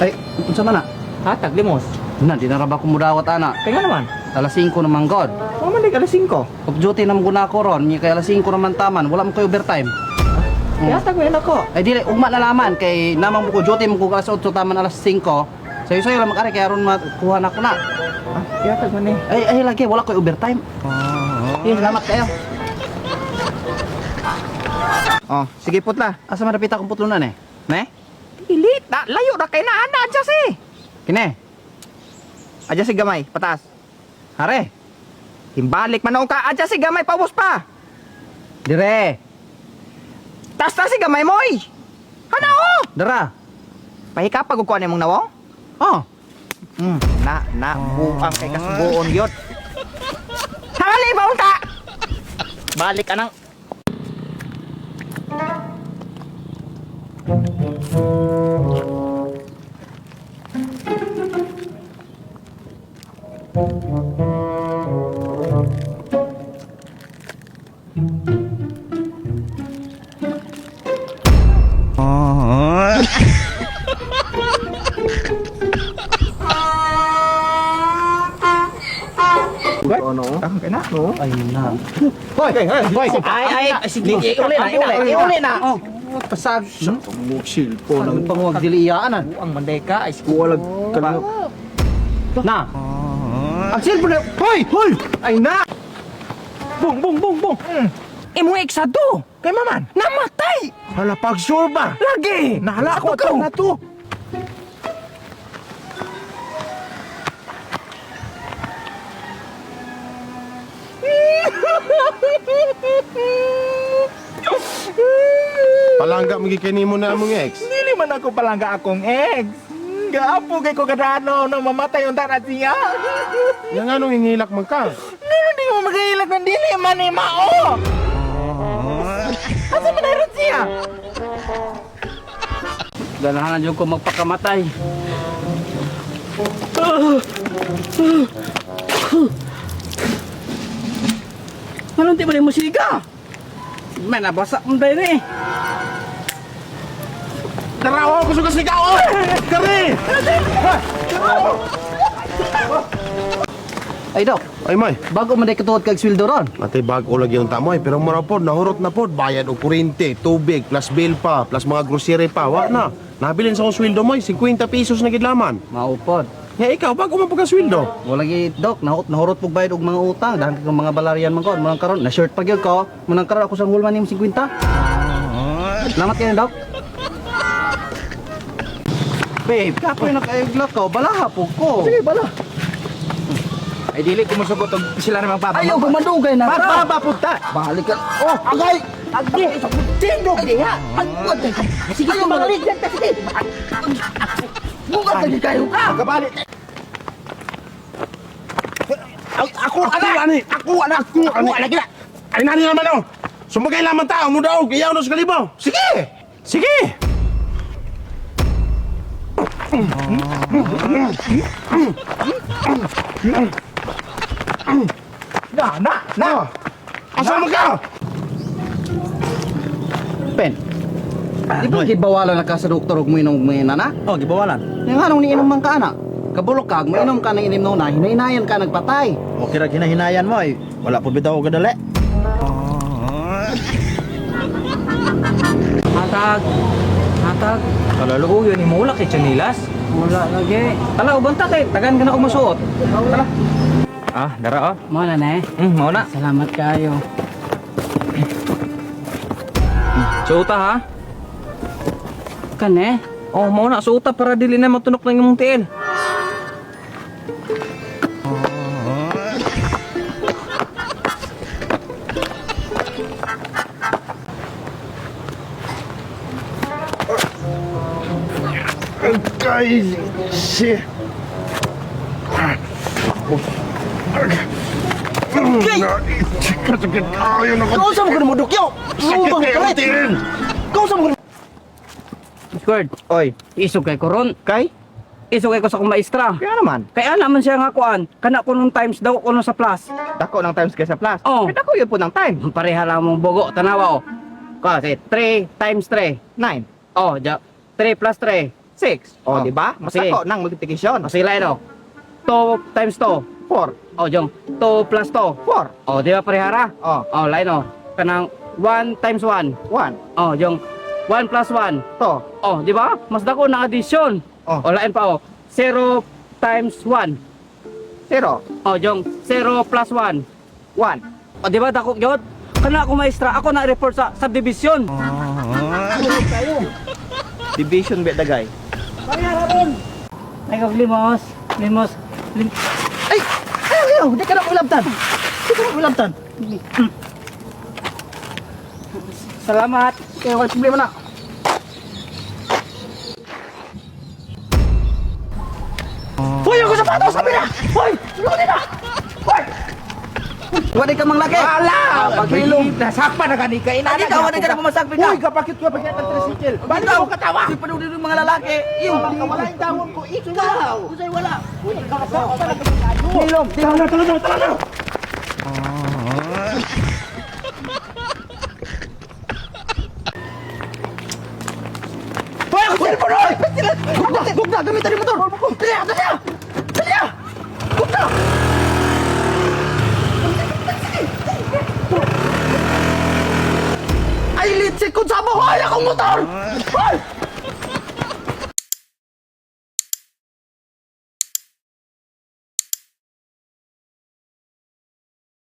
Ay, unsa man na? Hatag, limos. Na, di na ra ba ko mudawat ana. Kaya nga naman. Alas 5 naman god. Wa man dig alas 5. Off duty naman guna ako ron, kay alas 5 naman taman, wala man koy overtime. Hatag mo ako. Ay dili ugma na laman kay namang ko duty mo ko alas 8 taman alas 5. Sayo sayo lang mag-ari kay aron makuha na ko na. Ah, hatag man eh. Ay ay lagi wala koy overtime. Eh, salamat kayo. Oh, sige putla. Asa man dapita akong putlunan eh? Ne? Dili, ta, layo ra kay na ana adya si. Kine. Adya si gamay, pataas. Hare. Timbalik man ka, adya si gamay paubos pa. Dire. Tas ta si gamay moy. Hana oh. Dara. Pahikapag og kuan imong nawong. Oh. Na na buang kay kasugoon gyud. Hangali ba unta? Balik anang. Ano? Ah, kay na. No. Ay na. Hoy, hoy. Ay ay sige. Iuli na, iuli, iuli na. Oh, pasag. Silpo Ang panguwag dili iyaanan. Buang manday ka ay Walag kanyo. Na. Ang cellphone na. Hoy, hoy. Ay na. Bong bong bong bong. Imong eksado kay maman namatay. Hala pag sure ba? Lagi. Nahala ko to. Na to. Palangga magikini mo na among ex. Dili man ako palangga akong ex. Gaapo kay ko kadano nang mamatay yung tarat siya. Yang anong hingilak man ka? Ngano di mo magahilak ng dili man ni mao. Asa man ron siya? Ganahan na ko magpakamatay. Anong di ba ni musika? May nabasa mong dahil eh. Tara, oh, gusto ka sigaw, oh! Kari! Ay, Dok, Ay, may. bago man day katuod kag sweldo ron. Matay bago lagi yung tamoy, pero mura pod, nahurot na pod, bayad og kuryente, tubig, plus bill pa, plus mga grocery pa, wa na. Nabilin sa akong sweldo moy, 50 pesos na gidlaman. Maupod. Nga ikaw, bago man pagka sweldo. Wala gi Dok, nahurot nahurot pug bayad og mga utang dahil kag mga balarian man ko, munang karon na short pa gyud ko. Munang karon ako sa hulman nimo 50. Salamat kayo, Dok. Babe, kapoy na kayo ko, balaha po ko. Sige, bala. Ay dili ko mosugot og sila na magbaba. Ayaw, gumadugay na. Magbaba punta. Balik ka. Oh, agay! Agay! Tindog diha! Agay! Sige, Balik yan sige. Bukat lagi kayo ka! Kabalik. Ako, ani, ako, ani, ako, ani, ani, Ay, nani naman oh. Sumagay lamang tao, mo daw, iyaw na sa kalibaw. Sige! Sige! Na na na. Asa man ka? Pen. Di ba gibawalan na ka sa doktor og moinom og moinom na? Oh, gibawalan. Yung anong niinom man ka ana? Kabulok ka, moinom ka ng inim na, hinahinayan ka nagpatay. Okay ra kinahinayan mo ay wala po bitaw og kadali. Hatag. Hatag. Kalalo yun ni Mula kay Chanilas. Wala lagi. Tala uban ta kay tagan ka na og masuot. Tala. Ah, dara oh. Mo na na eh. Mao na. Salamat kayo. Suota ha. Kane? Oh, mao na suota para dili na matunok ng imong tiil. Guys, shit. Kasakit kayo na Kau sa mo kuno modukyo. Sakit kayo tiil. Kau sa mo kuno. Squared. Oy, Isog kay koron. kay? Isog kay ko sa akong maestra. Kaya naman. Kaya naman siya nga kuan. Kana ko nung times daw ko nung sa plus. Dako ng times kaysa plus. Oh. Kaya dako yun po ng time. Pareha lang mong bogo. Tanawa oh. Kasi 3 times 3. 9. Oh, ja. 3 plus 3. 6. O, Oh. di ba? Mas Sige. dako ng multiplication. O, sige lain oh. 2 times 2. 4. O, jong 2 plus 2. 4. O, di ba parehara? O, O, lain oh. Kanang 1 times 1. 1. O, jong 1 plus 1. 2. O, di ba? Mas dako ng addition. Oh. O, lain pa oh. 0 times 1. 0. O, jong 0 plus 1. 1. O, di ba dako gyud? Kana ako maestra, ako na report sa subdivision. Division ba dagay? Ay, kag limos, limos, lim. Ay! Ay, ayaw! Di ka na ulabtan! Di ka na ulabtan! Salamat. Kaya wala problema na. Hoy, ako sapatos! Sabi na! Hoy! Sulod na! Hoy! Wala ka mang laki! Wala! Paghilom! Nasakpan na gani ka. Hindi ka, wala ka na pumasakpi ka! Uy, kapakit ko pagkat ang tricycle. Bakit Ikaw, mo katawa? Si panuod yung mga lalaki! Iyo! Wala yung dawon ko. Ikaw! Usay wala! Hilom! Tara, tara, tara, tara. Hoy, ako cellphone! Hoy! Gugna! Gugna! Gamitan yung motor! Dali! Dali! Dali! Gugna! Ay, litsi kung sabo! Hoy, akong motor! Hoy!